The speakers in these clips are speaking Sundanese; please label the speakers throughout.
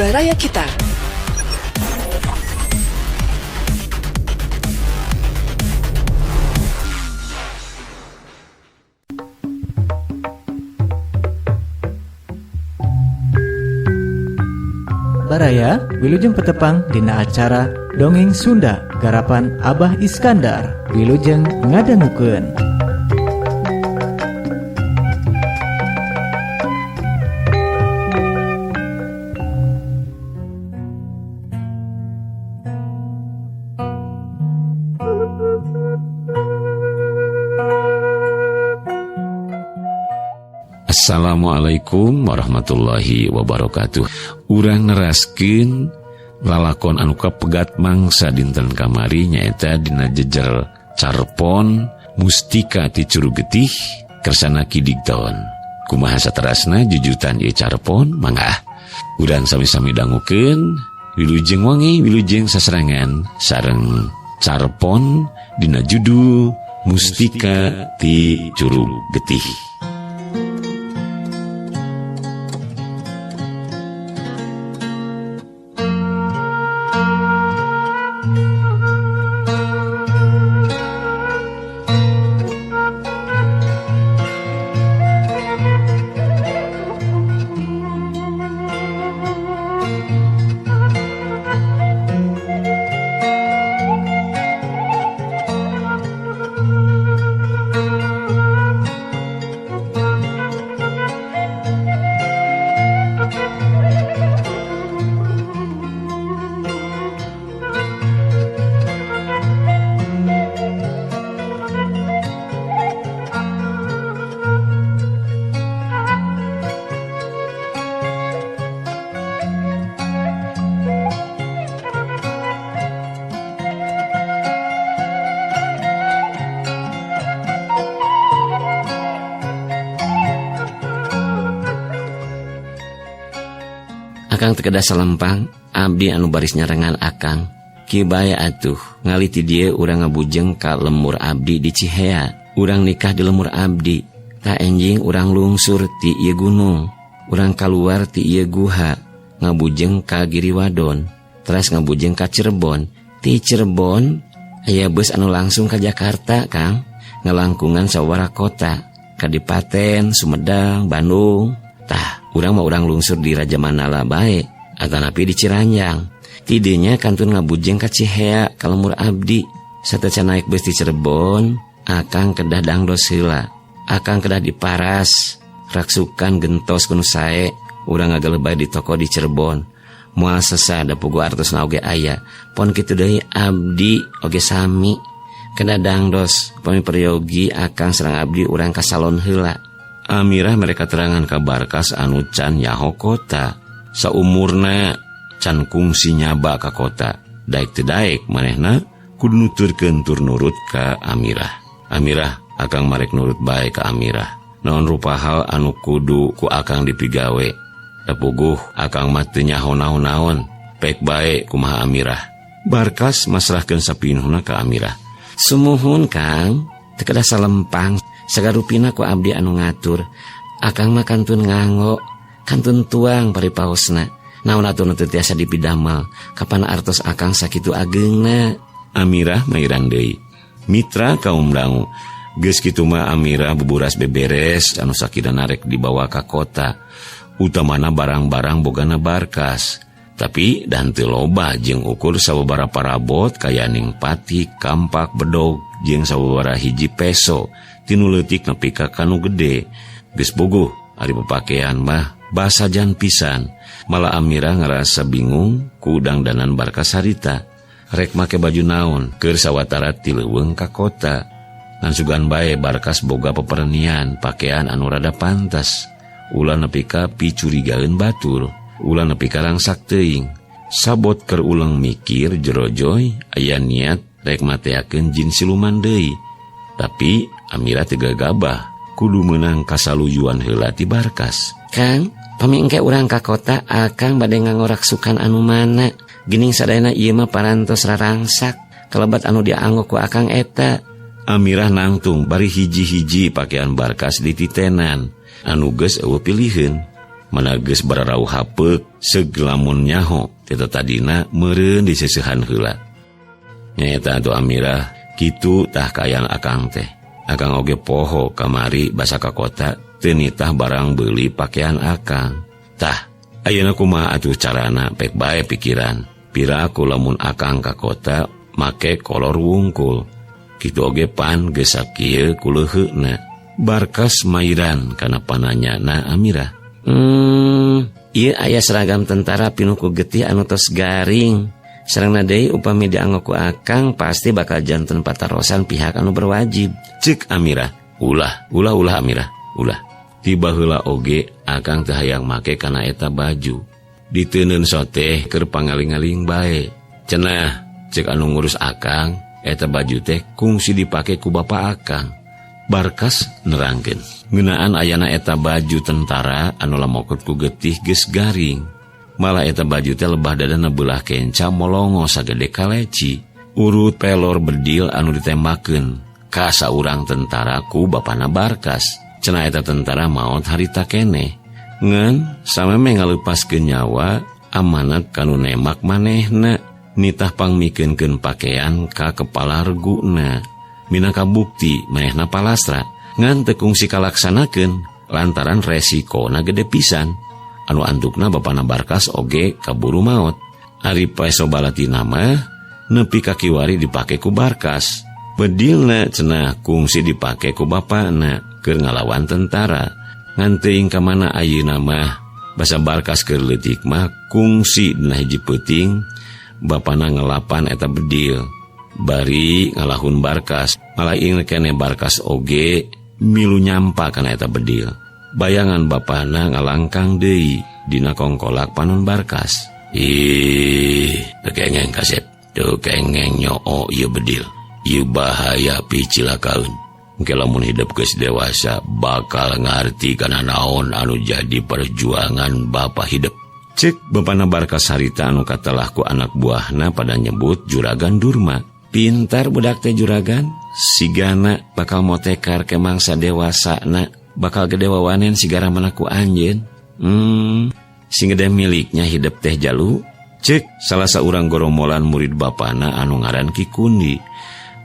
Speaker 1: Baraya Kita.
Speaker 2: Baraya, Wilujeng Petepang dina acara Dongeng Sunda garapan Abah Iskandar. Wilujeng ngadangukeun.
Speaker 3: Assalamualaikum warahmatullahi wabarakatuh. Urang neraskeun lalakon anu kapegat mangsa dinten kamari nyaeta dina jejer carpon Mustika ti Curug Getih kersana Ki Digton. Kumaha saterasna jujutan ieu carpon mangga urang sami-sami dangukeun wilujeng wangi wilujeng sasarengan sareng carpon dina judul Mustika ti Curug Getih.
Speaker 4: Akang teu kedah salempang, abdi anu baris nyarengan akang. Kieu bae atuh, ngalih ti dieu urang ngabujeng ka lemur abdi di Cihea. Urang nikah di lemur abdi. Ta enjing urang lungsur ti ieu gunung. Urang kaluar ti ieu guha, ngabujeng ka Giriwadon. Teras ngabujeng ka Cirebon. Ti Cirebon aya bus anu langsung ka Jakarta, Kang. Ngalangkungan sababaraha kota, Kadipaten, Sumedang, Bandung. Tah, urang mah urang lungsur di Raja Manala bae, atanapi di Ciranjang. Tidinya kantun ngabujeng ka Cihea ka lemur abdi. Sateuacan naik bus di Cirebon, akang kedah dangdos heula. Akang kedah diparas, raksukan gentos ku nu sae, urang ngageleuh bae di toko di Cirebon. Moal sesa da puguh artosna oge aya. Pon kitu deui abdi oge sami. Kedah dangdos, pami peryogi akang sareng abdi urang ka salon heula.
Speaker 3: Amirah mereka terangan ka Barkas anu can nyaho kota. Saumurna can kungsi nyaba ka kota. Daek teu daek manehna kudu nuturkeun tur nurut ka Amirah. Amirah akang marek nurut bae ka Amirah. Naon rupa hal anu kudu ku akang dipigawe. Da puguh akang mah teu nyaho naon-naon. Pek bae kumaha Amirah. Barkas masrahkeun sapinuhna ka Amirah.
Speaker 4: Sumuhun Kang, teu kedah salempang. Sagarupina ku abdi anu ngatur. Akang mah kantun nganggo, kantun tuang paripaosna. Naon atuh nu teu tiasa dipidamel, kapan artos akang sakitu ageungna.
Speaker 3: Amirah mairan deui. Mitra kaum dangu. Geus kitu mah Amirah buburas beberes anu sakidana rek dibawa ka kota. Utamana barang-barang bogana Barkas. Tapi dan teu loba jeung ukur sababaraha parabot kayaning pati, kampak, bedog jeung sababaraha hiji peso. Tinu leutik nepi ka kanu gede. Geus puguh ari pepakean mah basajan pisan. Malah Amirah ngerasa bingung ku dangdanan Barkas harita. Rek make baju naon keur sawatara ti leuweung ka kota. Ngan sugan bae Barkas boga pepernian pakaian anu rada pantas. Ulah nepi ka picurigaeun batur, ulah nepi ka rangsak teuing. Sabot keur uleng mikir jerojoy aya niat rek mateakeun jin siluman deui. Tapi Amirah teu gagabah, kudu meunang kasaluyuan heula ti Barkas.
Speaker 4: Kang, pami engke urang ka kota, akang bade ngangoraksukan anu mana? Geuning sadayana ieu mah parantos rarangsak, kalebat anu dianggo ku akang eta.
Speaker 3: Amirah nangtung bari hiji-hiji pakaian Barkas dititenan, anu geus eueuh piliheun. Mana geus bararauh hapeuk seug lamun nyaho teh tadina meureun diseusehan heula. Nyaeta atuh Amirah kitu tah kaayaan akang teh. Akang oge poho kamari basa ka kota teu nitah barang beuli pakaian akang. Tah, ayeuna kumaha atuh carana pek bae pikiran. Piraku lamun akang ka kota make kolor wungkul. Kitu oge pan geus sakieu kuleuheuna. Barkas mairan kana pananyana Amirah.
Speaker 4: Ieu aya seragam tentara pinuh ku getih anu tos garing. Sarengna deui upami dianggo ku akang pasti bakal janten patarosan pihak anu berwajib.
Speaker 3: Cek Amirah, ulah, ulah ulah Amirah, ulah. Tiba heula oge akang teu hayang make kana eta baju. Diteuneun soteh keur pangaling-aling bae. Cenah cek anu ngurus akang, eta baju teh kungsi dipake ku bapa akang. Barkas nerangkeun ngeunaan ayana eta baju tentara anu lamokot ku getih geus garing. Malah eta baju teh lebah dadana beulah kenca molongo sagede kaleci. Urut pelor bedil anu ditembakeun ka saurang tentara ku bapana Barkas. Cenah eta tentara maot harita keneh. Ngan sameme ngaleupaskeun nyawa amanat kanu nembak manehna nitah pangmikeunkeun pakean ka kepala reguna. Minangka bukti manehna palastra ngan teu kungsi kalaksanakeun lantaran resikona gede pisan. Anu antukna bapana Barkas oge kaburu maot. Ari peso balatina mah nepi ka kiwari dipake ku Barkas. Bedilna cenah kungsi dipake ku bapana keur ngalawan tentara. Ngan teuing ka mana ayeuna mah basa Barkas keur leutik mah kungsi dina hiji peuting bapana ngelapan eta bedil. Bari ngalahun Barkas, malah inget kene Barkas oge milu nyampa kana eta bedil. Bayangan bapana ngalangkang deui dina kongkolak panon Barkas. Ih, teu kengeng kasep, teu kengeng nyoo ieu bedil. Ieu bahaya picilakaeun. Engke lamun hidup geus dewasa bakal ngarti kana naon anu jadi perjuangan bapa hidup. Cek bapana Barkas harita anu katelah ku anak buahna pada nyebut Juragan Durma. Pintar budak teh juragan, sigana bakal motekar ke mangsa dewasana, bakal gede wawanen sigara mana ku anjeun. Sing gede miliknya hidup teh jalu. Cek salah saurang goromolan murid bapana anu ngaran Ki Kundi.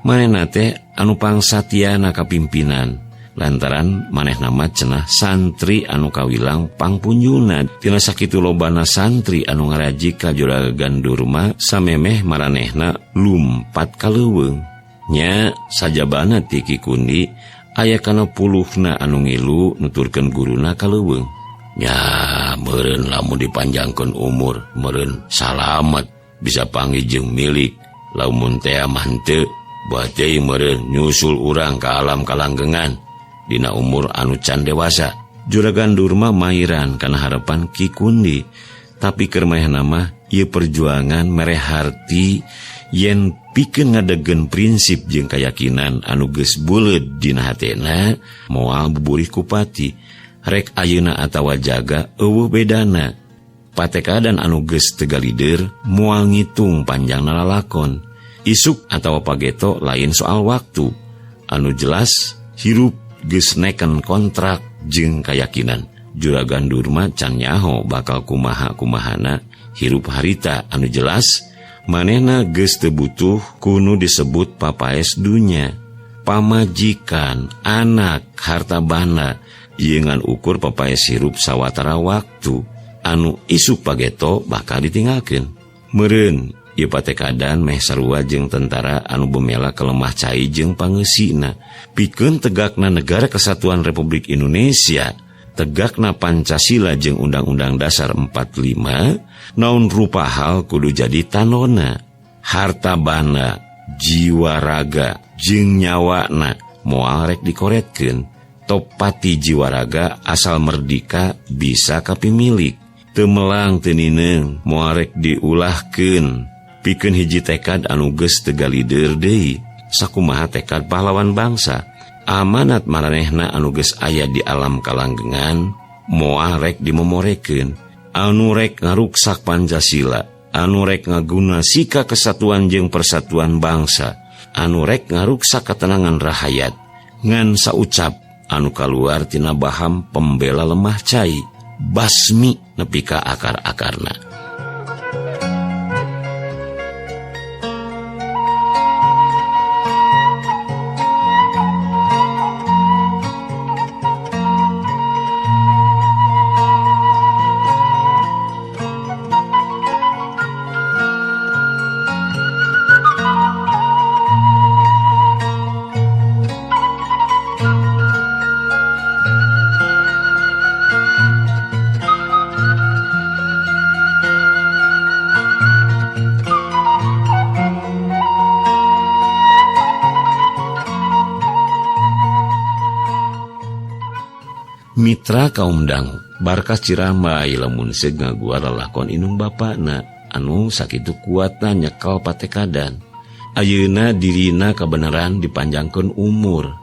Speaker 3: Manehna teh anu pangsatiana kapimpinan. Lantaran manehna mah cenah santri anu kawilang pangpunjuna. Tina sakitu lobana santri anu ngaraji ka Juragan Durma samemeh maranehna lumpat ka leuweung. Nya sajabana ti Ki Kundi aya kana puluhna anu ngilu nuturkeun guruna ka leuweung. Nya meureun lamun dipanjangkeun umur, meureun salamet bisa panggih jeung milik. Lamun teh mah henteu, bade meureun nyusul urang ka alam kalanggengan dina umur anu can dewasa. Juragan Durma mairan kana harapan Ki Kundi, tapi keur manehna mah ieu perjuangan mere harti yen pikeun ngadegkeun prinsip jeung kayakinan anu geus buleud dina hatena moal buburih kupati. Rek ayeuna atawa jaga eueuh bedana. Patekadan anu geus teu galider moal ngitung panjangna lalakon. Isuk atawa pageto lain soal waktu. Anu jelas hirup geus neken kontrak jeung kayakinan. Juragan Durma can nyaho bakal kumaha-kumahana hirup harita. Anu jelas manehna geus teu butuh kunu disebut papaes dunya. Pamajikan, anak, harta banda ieu ngan ukur papaes hirup sawatara waktu. Anu isuk pageto bakal ditinggalkeun. Meureun ieu patekadan meh sarua jeung tentara anu bemela kelemah cai jeung pangeusina. Pikeun tegakna Negara Kesatuan Republik Indonesia, tegakna Pancasila jeung Undang-Undang Dasar 45, naon rupa hal kudu jadi tanona. Harta banda, jiwa raga jeung nyawana moal rek dikoretkeun. Topati jiwa raga asal merdika bisa kapimilik. Teu melang teu nineung moal rek diulahkeun. Pikeun hiji tekad anu geus teu galider deui. Sakumaha tekad pahlawan bangsa. Amanat maranehna anu geus aya di alam kalanggengan moal rek dimomorekeun. Anu rek ngaruksak Pancasila, anu rek ngaguna sika kesatuan jeung persatuan bangsa, anu rek ngaruksak ketenangan rahayat, ngan saucap anu kaluar tina baham pembela lemah cai. Basmi nepi ka akar-akarna. Mitra kaum dangu Barkas Cirambay lamun seug ngaguar lalakon indung bapana anu sakitu kuatna nyekel patekadan. Ayeuna dirina kabeneran dipanjangkeun umur,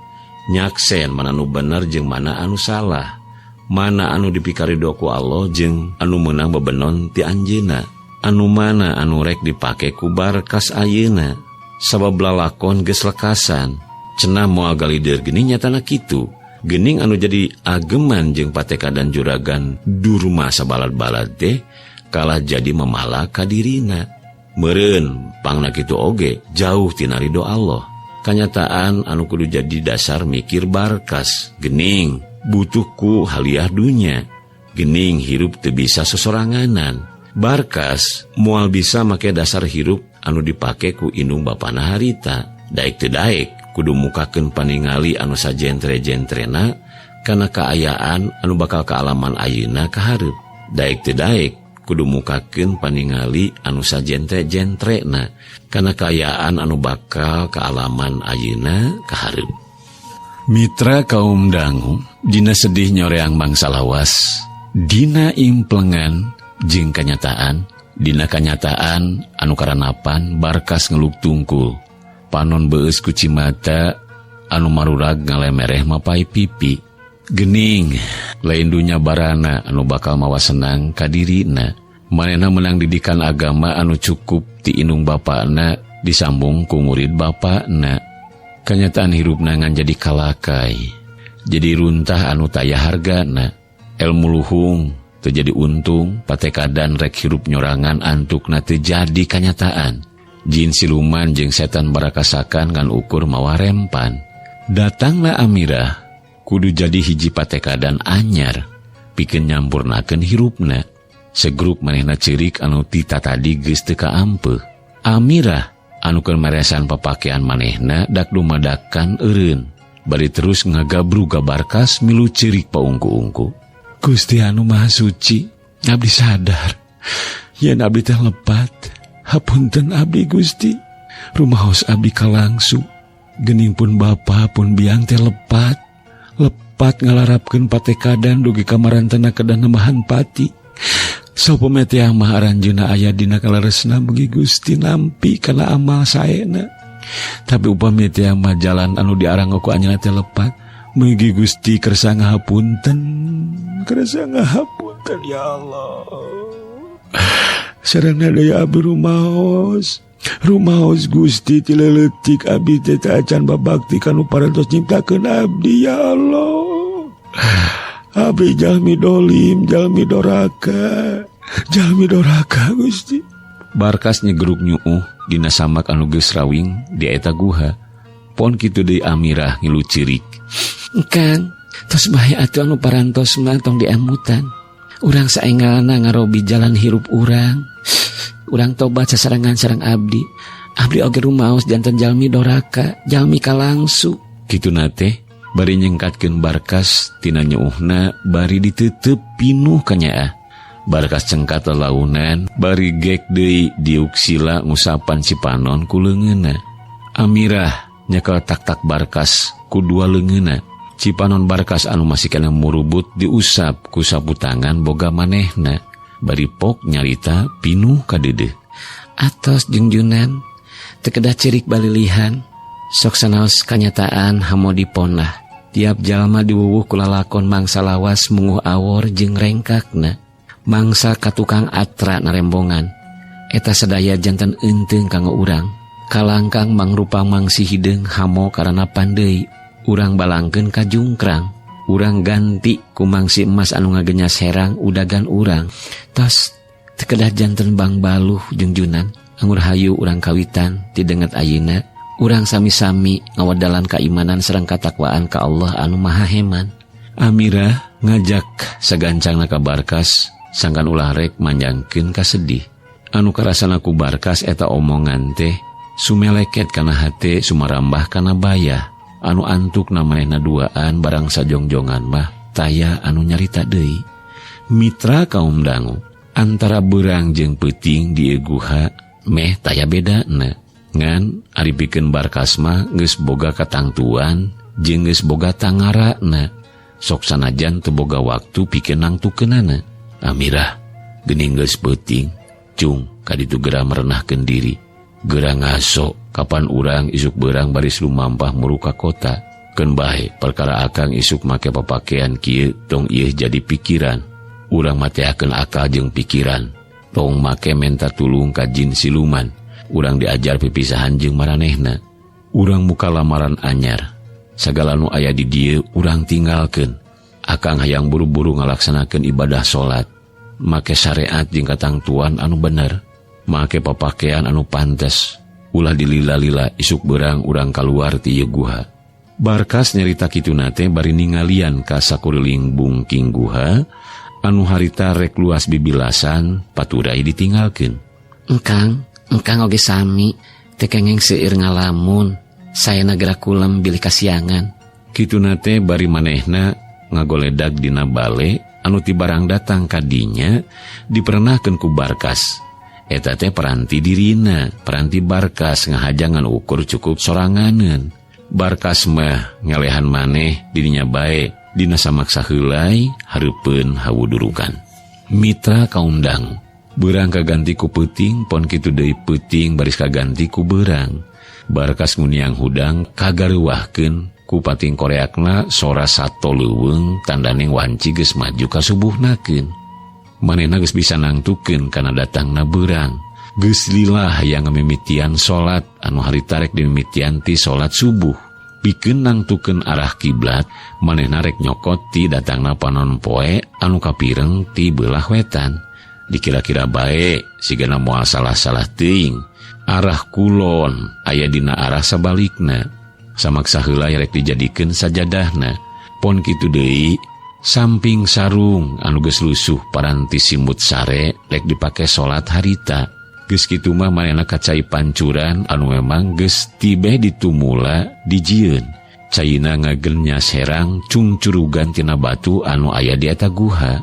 Speaker 3: nyaksen mana nu bener jeung mana anu salah, mana anu dipikarido ku Allah jeung anu meunang bebenon ti anjeunna, anu mana anu rek dipake ku Barkas ayeuna. Sabab lalakon geus lekasan, cenah moal galider geuning nyatana kitu. Gening anu jadi ageman jeung patekadan juragan Durma sabalad-balad teh kalah jadi memala kadirina. Meureun pangna kitu oge jauh tina ridho Allah. Kanyataan anu kudu jadi dasar mikir Barkas gening butuh ku haliah dunya. Gening hirup teu bisa sosoranganan. Barkas moal bisa make dasar hirup anu dipake ku indung bapana harita. Daek teu daek kudu mukakeun paningali anu sajentre-jentrena kana kaayaan anu bakal kaalaman ayeuna kahareup. Daek teu daek kudu mukakeun paningali anu sajentre-jentrena kana kaayaan anu bakal kaalaman ayeuna kahareup. Mitra kaum dangu dina sedih nyoreang mangsa lawas, dina implengan jeung kanyataan, dina kanyataan anu karanapan Barkas ngeluk tungkul. Panon beus ku cimata anu marurag ngalemereh mapai pipi. Gening lain dunya barana anu bakal mawa senang ka dirina. Manehna menang didikan agama anu cukup ti indung bapana disambung ku murid bapana. Kanyataan hirupna ngan jadi kalakai, jadi runtah anu taya hargana. Elmu luhung teu jadi untung, patekadan rek hirup nyorangan antukna teu jadi kanyataan. Jin siluman jeung setan barakasakan ngan ukur mawa rempan. Datanglah Amirah kudu jadi hiji patekadan anyar pikeun nyampurnakeun hirupna. Segruk manehna ceurik anu ti tatadi geus teu kaampeuh. Amirah anu keur meresan papakean manehna dak dumadakan eureun bari terus ngagabru Barkas milu ceurik paungku-ungku. Gusti anu Maha Suci, abdi sadar yen abdi teh lepat. Hapunten abdi Gusti, rumaos abdi kalangsu. Gening pun bapa pun biang teh lepat. Lepat ngalarapkeun patekadan dugi ka marantena kedah nembahan pati. Saupami teh mah aranjeunna aya dina kaleresna mugi Gusti nampi kana amal saena. Tapi upami teh mah jalan anu diarang ku anjeunna teh lepat, mugi Gusti kersa ngahapunten, kersa ngahapunten ya Allah. Sareng daya abdi rumaos, rumaos Gusti ti leutik abdi teh acan babakti kanu parantos nyiptakeun abdi ya Allah. Abdi jalmi dolim, jalmi doraka, jalmi doraka Gusti. Barkas nyegeruk nyuuh dina samak anu geus rawing di eta guha. Pon kitu deui Amirah ngilu ceurik. Kang, tos bae atuh anu parantos mah tong diamutan. Urang saengalna ngarobi jalan hirup urang. Urang tobat sasarengan sareng abdi. Abdi oge rumaos janten jalmi doraka, jalmi kalangsu. Kituna teh bari nyengkatkeun Barkas tina nyeuhna bari diteuteup pinuh kanyaah. Barkas cengkat lelaunan bari gek deui diuk sila ngusapan cipanon ku leungeunna. Amirah nyekel tak-tak Barkas ku dua leungeunna. Cipanon Barkas anu masih kena murubut diusap ku sapu tangan boga manehna. Bari pok nyarita pinuh kadeudeuh. Atos jungjunan teu kedah ceurik balilihan, sok sanaos kanyataan hamo diponah. Tiap jalma diwuwuh ku lalakon mangsa lawas munguh awor jeung rengkakna. Mangsa ka tukang atra narembongan. Eta sadaya janten eunteung kanggo urang. Kalangkang mangrupa mangsi hideung hamo karana pandeui. Urang balangkeun ka jungkrang.
Speaker 4: Urang ganti ku mangsi emas anu ngagenyas herang udagan urang. Tos teu kedah janten bangbaluh jeung Junan. Angur hayu urang kawitan ti denget ayeuna. Urang sami-sami ngawedalan kaimanan sareng katakwaan ka Allah anu Maha Heman.
Speaker 3: Amirah ngajak sagancangna ka Barkas sangkan ulah rek manjangkeun kasedih. Anu karasana ku Barkas eta omongan teh sumeleket kana hate sumarambah kana bayah. Anu antukna manehna duaan barang sajongjongan mah taya anu nyarita deui. Mitra kaum dangu antara beurang jeung peuting di guha meh taya bedana. Ngan ari pikeun Barkas mah geus boga katangtuan jeung geus boga tangarana. Sok sanajan teu boga waktu pikeun nangtukeunana. Amirah geuning geus peuting cung kaditu geura merenahkeun diri. Geura ngaso kapan urang isuk beurang baris lumampah muru ka kota. Keun bae perkara akang isuk make papakaian kieu tong ieu jadi pikiran. Urang mateakeun akal jeung pikiran. Tong make menta tulung ka jin siluman. Urang diajar pipisahan jeung maranehna. Urang muka lamaran anyar. Sagala nu aya di dieu urang tinggalkeun. Akang hayang buru-buru ngalaksanakeun ibadah salat. Make syariat jeung katangtuan anu bener. Make papakaian anu pantes. Ulah dilila-lila isuk beurang urang kaluar ti ieu guha. Barkas nyarita kituna teh bari ningalian ka sakuriling bungking guha anu harita rek luas bibilasan paturai ditinggalkeun.
Speaker 4: Engkang oge sami teu kengeng seueur ngalamun. Saena geura kulem bilih kasiangan.
Speaker 3: Kituna teh bari manehna ngagoledag dina bale anu ti barang datang ka dinya diperenahkeun ku Barkas. Eta teh peranti dirina, peranti Barkas ngahajangan ukur cukup soranganeun. Barkas mah ngelehan maneh dirinya bae dina samaksa heulai hareupeun hawudurukan. Mitra kaundang, beurang kaganti ku peuting, pon kitu deui peuting baris kaganti ku beurang. Barkas nguniang hudang kagareuwahkeun ku pating koreakna sora sato leuweung tandaning wanci geus maju ka subuhnakeun. Manehna geus bisa nangtukeun kana datangna beurang. Geus lila hayang ngamimitian salat anu harita rek dimimitian ti salat subuh. Pikeun nangtukeun arah kiblat, manehna rek nyokot ti datangna panon poe anu kapireng ti beulah wetan. Dikira-kira bae sigana moal salah-salah teuing. Arah kulon aya dina arah sabalikna. Samaksa heula rek dijadikeun sajadahna. Pon kitu deui samping sarung anu geus lusuh paranti simbut sare rek dipake salat harita. Geus kitu mah manehna kacai pancuran anu memang geus tibeh ditumula dijieun. Caina ngagennya serang cungcurugan tina batu anu aya di eta guha.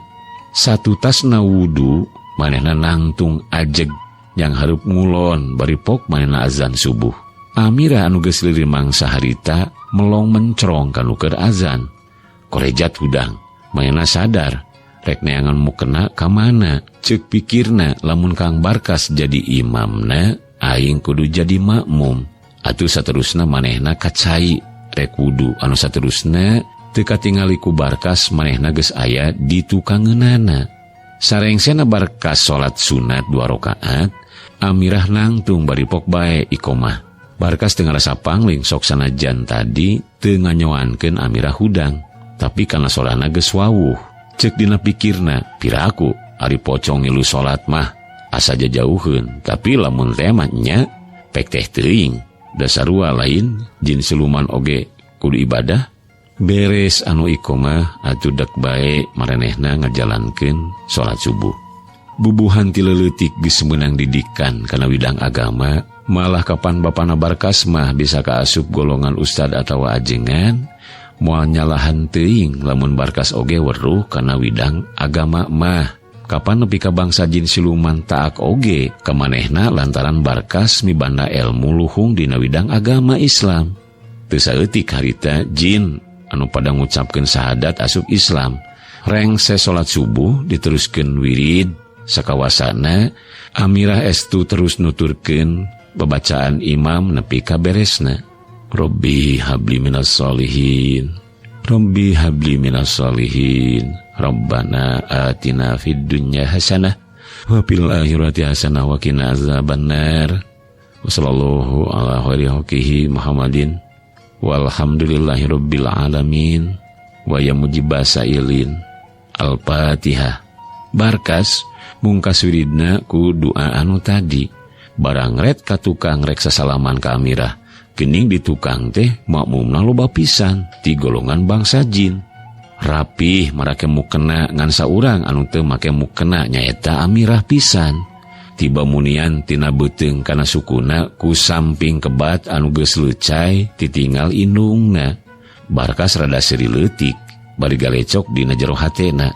Speaker 3: Satutasna wudu manehna nangtung ajeg yang hareup ngulon bari pok manehna azan subuh. Amirah anu geus lilir mangsa harita melong mencrong kanu keur azan. Korejat hudang, manehna sadar rek neangan mukena ka mana. Ceuk pikirna lamun Kang Barkas jadi imamna aing kudu jadi makmum. Atuh saterusna manehna kacai rek wudu anu saterusna teu katingali ku Barkas manehna geus aya di tukangeunana. Sarengsena Barkas salat sunat 2 rakaat, Amirah nangtung bari pok bae iqomah. Barkas teu ngarasa pangling sok sanajan tadi teu nganyoankeun Amirah hudang, tapi kana sorana geus wawuh. Ceuk dina pikirna, piraku ari pocong ngilu salat mah asa jajauheun, tapi lamun teh mah nya pek teh teuing. Dasarua lain jin siluman oge kudu ibadah. Beres anu iqomah atuh dek bae maranehna ngajalankeun salat subuh. Bubuhan ti leutik geus meunang didikan kana widang agama, malah kapan bapana Barkas mah bisa kaasup golongan ustad atawa ajengan, moal nyalahan teuing lamun Barkas oge weruh kana widang agama mah. Kapan nepi ka bangsa jin siluman taak oge kamanehna lantaran Barkas mibanda elmu luhung dina widang agama Islam. Teu saeutik harita jin anu pada ngucapkeun syahadat asup Islam. Rengse salat subuh diteruskeun wirid sakawasana. Amirah estu terus nuturkeun babacaan imam nepi ka beresna. Robbi habli minas solihin, Robbi habli minas solihin, Rabbana atina fid dunya hasanah wa fil akhirati hasanah wa qina azabannar. Wa sallallahu ala khairi khalqihi Muhammadin walhamdulillahi rabbil alamin. Waya muji basa ilin. Al-Fatihah. Barkas mungkas wiridna ku doa anu tadi. Barang ret ka tukang rek sasalaman ka Amirah. Gening di tukang teh makmumna loba pisan ti golongan bangsa jin. Rapih marake mukena ngan saurang anu teu make mukena nyaeta Amirah pisan. Tiba munian tina beuteung kana sukuna ku samping kebat anu geus leucai titinggal indungna. Barkas rada seuri leutik bari galecok dina jero hatena.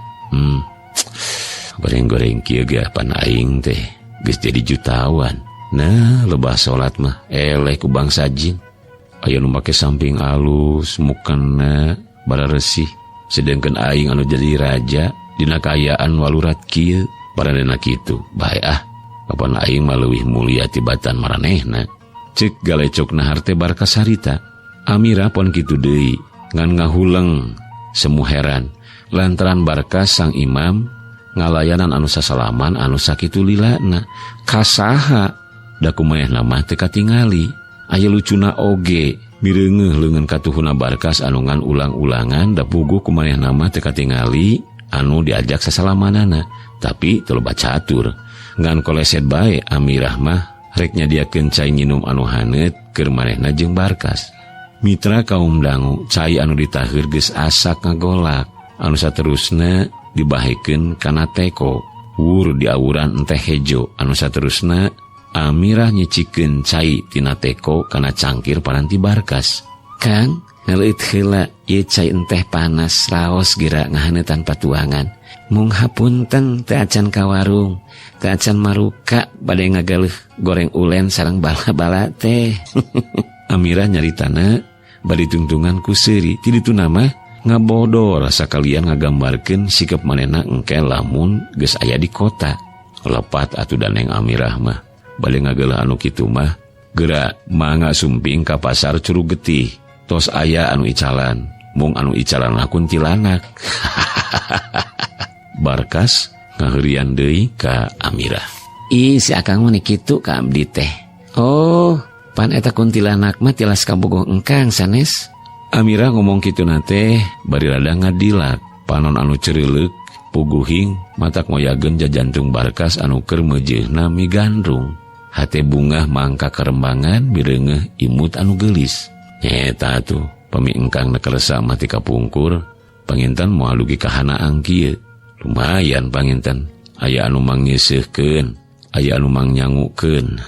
Speaker 3: Goreng-goreng kieu ge pan aing teh geus jadi jutawan. Nah, lebah salat mah eleh ku bangsa jin. Aya nu make samping alus, mukena bararesih. Sedengkeun aing anu jadi raja dina kaayaan walurat kieu, paranena kitu. Bae ah, kapan aing mah leuwih mulia tibatan maranehna. Ceuk galecokna harte Barkas harita. Amirah pon kitu deui, ngan ngahuleng semu heran lantaran Barkas sang imam ngalayanan anu sasalaman anu sakitu lilana. Kasaha da kumanehna mah teu katingali. Aya lucuna oge mireungeuh leungeun katuhuna Barkas anu ngan ulang-ulangan da puguh kumanehna mah teu katingali anu diajak sasalamanana. Tapi teu loba catur ngan koleset bae Amirah mah rek nyadiakeun cai nginum anu haneut keur manehna jeung Barkas. Mitra kaum dangu cai anu ditaheur geus asak ngagolak anu saterusna dibahekeun kana teko wur diawuran enteh hejo anu saterusna Amirah nyicikeun cai tina teko kana cangkir paranti Barkas.
Speaker 4: Kang, ngaleuit heula ieu cai enteh panas raos geura ngahaneutan patuangan. Mung hapunten teu acan ka warung, teu acan maruka bade ngagaleuh goreng ulen sareng bala-bala teh.
Speaker 3: Amirah nyaritana bari tungtungan ku seuri. Ti ditu mah ngabodor sakalian ngagambarkeun sikap manehna engke lamun geus aya di kota. Lepat atuh daneng Amirah mah. Bade ngagelah anu kitu mah geura mangga sumping ka pasar Curug Getih. Tos aya anu icalan, mung anu icalan lah kuntilanak. Barkas ngaheurian deui ka Amirah.
Speaker 4: Ih, si akang mah kitu ka abdi teh. Oh, pan eta kuntilanak mah tilas kabogoh engkang sanes.
Speaker 3: Amirah ngomong kitu na teh bari rada ngadilak. Panon anu cereuleuk puguhing matak ngoyageun jajantung Barkas anu keur meujeuhna migandrung. Hate bungah mangka karembangan mireungeuh imut anu geulis. Nyeta atuh pami engkang nekeresa mah ti kapungkur panginten moal dugi ka hanaang kieu. Lumayan panginten aya anu mangnyeuseuhkeun, aya anu mangnyangukeun.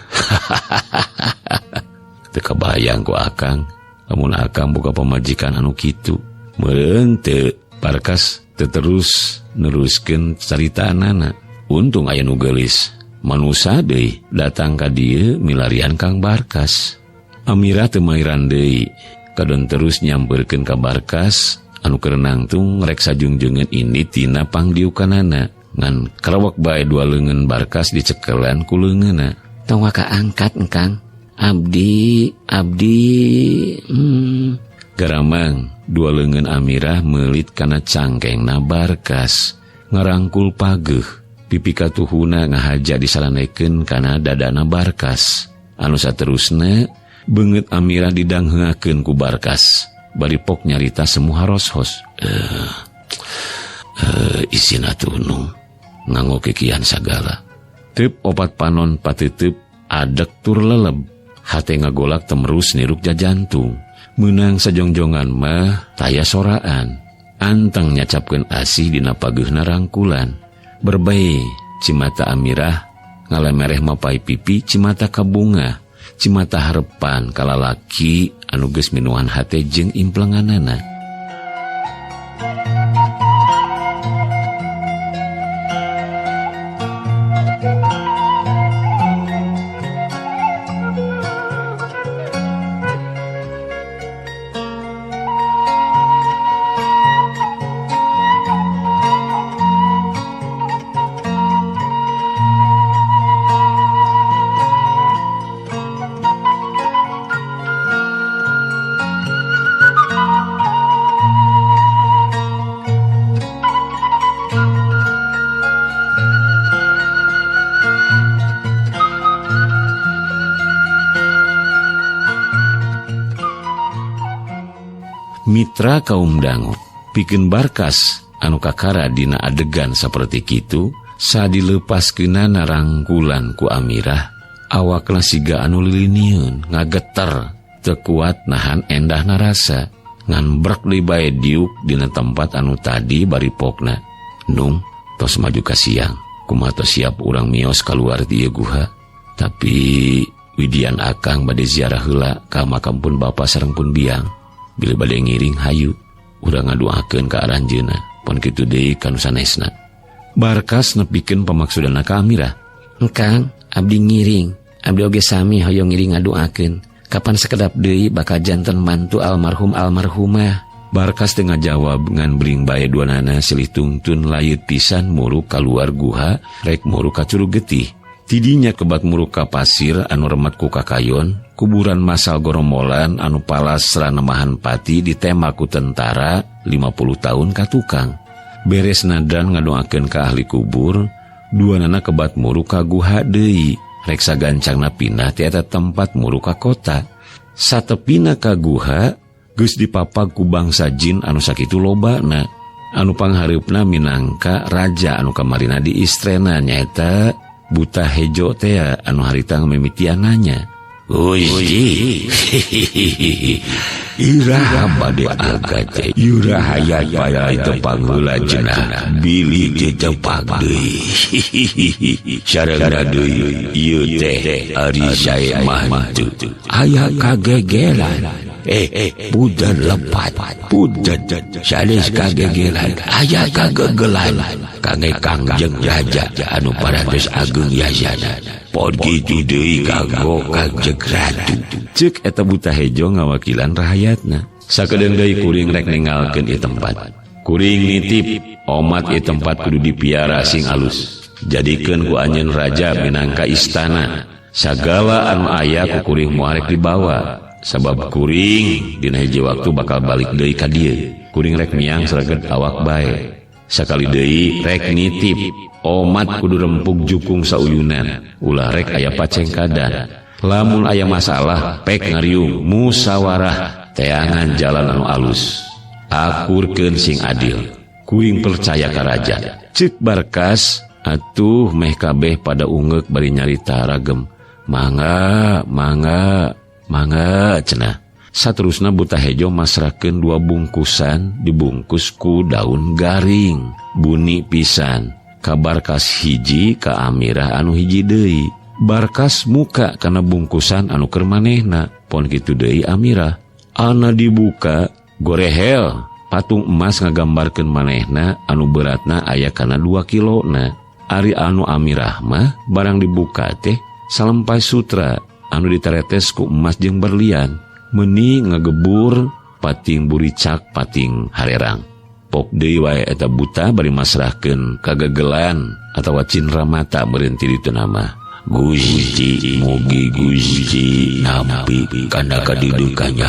Speaker 3: Teu kabayang ku akang lamun akang boga pamajikan anu kitu. Meureun teu Barkas teu terus neruskeun caritaanana. Untung aya nu geulis. Manusa deui datang ka dieu milarian Kang Barkas. Amirah teu mairan deui, kadon terus nyamperkeun ka Barkas anu keur nangtung rek sajungjeungeun ini tina pangdiukanana. Ngan karewek bae dua leungeun Barkas dicekelan ku leungeunna.
Speaker 4: Tong waka angkat engkang. Abdi, abdi.
Speaker 3: Garamang dua leungeun Amirah meulit kana cangkengna Barkas. Ngarangkul pageuh. Pipi katuhuna ngahaja disalanekeun kana dadana Barkas. Anu saterusna beungeut Amirah didangheungakeun ku Barkas. Bari pok nyarita semu haroshos. Isin atuh nu nganggo kikian sagala. Teup opat panon pateuteub adek tur leleb. Hate ngagolak temerus niruk jajantung. Meunang sajongjongan mah taya soraan. Anteng nyacapkeun asih dina pageuhna rangkulan. Berbae cimata Amirah ngalemereh mapai pipi cimata kabunga, cimata harepan kalalaki anu geus minuhan hate jeung implenganana. Mitra kaum dangu, Pikeun Barkas anu kakara dina adegan saperti kitu sadilepaskeunana rangkulan ku Amirah, awakna siga anu lilinieun ngageter teu kuat nahan endah narasa ngan brek deui bae diuk dina tempat anu tadi bari pokna. Nung tos maju ka siang, kumaha tos siap urang mios kaluar ti ieu guha. Tapi widian akang bade ziarah heula ka makam pun bapa sareng pun biang. Bilih bade ngiring hayu urang ngaduakeun ka aranjeunna, pon kitu deui ka nu sanesna. Barkas nepikeun pamaksudana ka Amirah.
Speaker 4: Engkang, abdi ngiring, abdi oge sami hoyong ngiring ngaduakeun. Kapan sekedap deui bakal janten mantu almarhum almarhumah.
Speaker 3: Barkas teu ngajawab ngan bring bae duanana silih tungtun layut pisan muruk kaluar guha rek muruk ka Curug Getih. Tidinya kebat muruk ka pasir anu remet ku kakayon, kuburan masal gorombolan anu palas ranemahan pati ditembak ku tentara 50 tahun ka tukang. Beres nadan ngadoakeun ka ahli kubur, duanana kebat muruk ka guha deui. Rek sagancangna pindah ti eta tempat muruk ka kota. Satepina ka guha geus dipapag ku bangsa jin anu sakitu lobana. Anu panghareupna minangka raja anu kamarina di istrena nyaeta Buta Hejo tea anu harita mimitiananya.
Speaker 1: Gusti, iraha bade angkat teh, iraha hayat pada tepang heula cenah, bilih teu tepang deui. Sareng deui ieu teh ari sae mah teu aya kagegelan. Punten lepat, punten sanes kagegelan, aya kagegelan kangge Kangjeng Raja anu parantos ageung yasana. Pon kitu deui kanggo Kangjeng Ratu.
Speaker 3: Ceuk eta Buta Hejo ngawakilan rahayatna. Sakedeung deui kuring rek ninggalkeun ieu tempat. Kuring nitip omat ieu tempat kudu dipiara sing alus. Jadikeun ku anjeun raja minangka istana. Sagala anu aya ku kuring moal rek dibawa. Sabab kuring dina hiji waktu bakal balik deui ka dieu. Kuring rek miang sreget awak bae. Sakali deui rek nitip omat kudu rempug jukung sauyunan. Ulah rek aya pacengkadan. Lamun aya masalah pek ngariung musyawarah teangan jalan anu alus. Akurkeun sing adil. Kuring percaya ka raja. Ceuk Barkas atuh meh kabeh pada ungeuk bari nyarita ragem. Mangga, mangga, mangga cenah. Saterusna Buta Hejo masrahkeun 2 bungkusan dibungkus ku daun garing. Buni pisan. Ka Barkas hiji ka Amirah anu hiji deui. Barkas muka kana bungkusan anu keur manehna. Pon kitu deui Amirah. Ana dibuka gorehel patung emas ngagambarkeun manehna anu beratna aya kana 2 kilona. Ari anu Amirah mah barang dibuka teh salempai sutra anu diteretes ku emas jeung berlian. Meuni ngagebur pating buricak pating harerang. Pok deui wae eta buta bari masrahkeun kagegelan atawa cindra mata meureun ti ditu nama.
Speaker 1: Gusti mugi Gusti nampi kana kadidukannya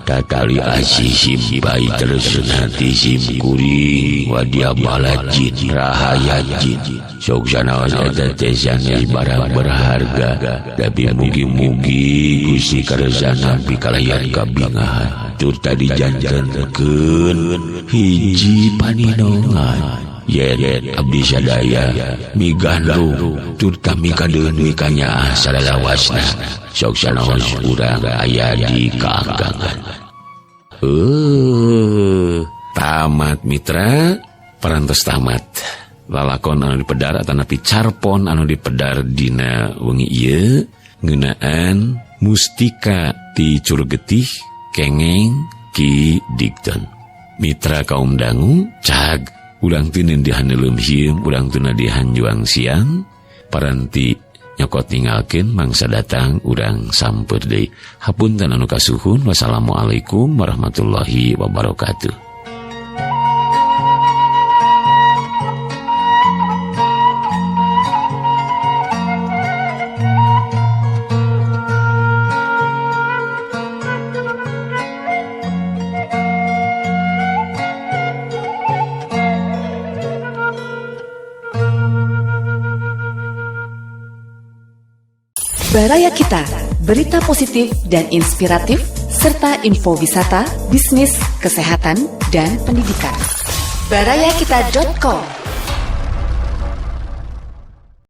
Speaker 1: tatali asih bae terus nanti sim kuring wadia balajin rahaya jin sok sanaos eta teh sanes barang berharga tapi mugi-mugi Gusti karesa nampi kalayan kabingahan tur tadi jantenkeun hiji paninongan. Yen abdi sadaya migandrung tur kami kadeun kanyaah salalawasna sok sanaos urang aya di kaangkangan.
Speaker 3: Tamat mitra, parantos tamat. Lalakon anu dipedar atanapi carpon anu dipedar dina wengi ieu ngeunaan mustika ti Curug Getih kengeng Ki Digdon. Mitra kaum dangu cag urang teuneun di haneuleum hieum, urang teu di hanjuang siang, paranti nyokot ninggalkeun mangsa datang urang samper deui. Hapunten anu kasuhun. Wassalamualaikum warahmatullahi wabarakatuh.
Speaker 5: Baraya Kita, berita positif dan inspiratif, serta info wisata, bisnis, kesehatan, dan pendidikan. Barayakita.com.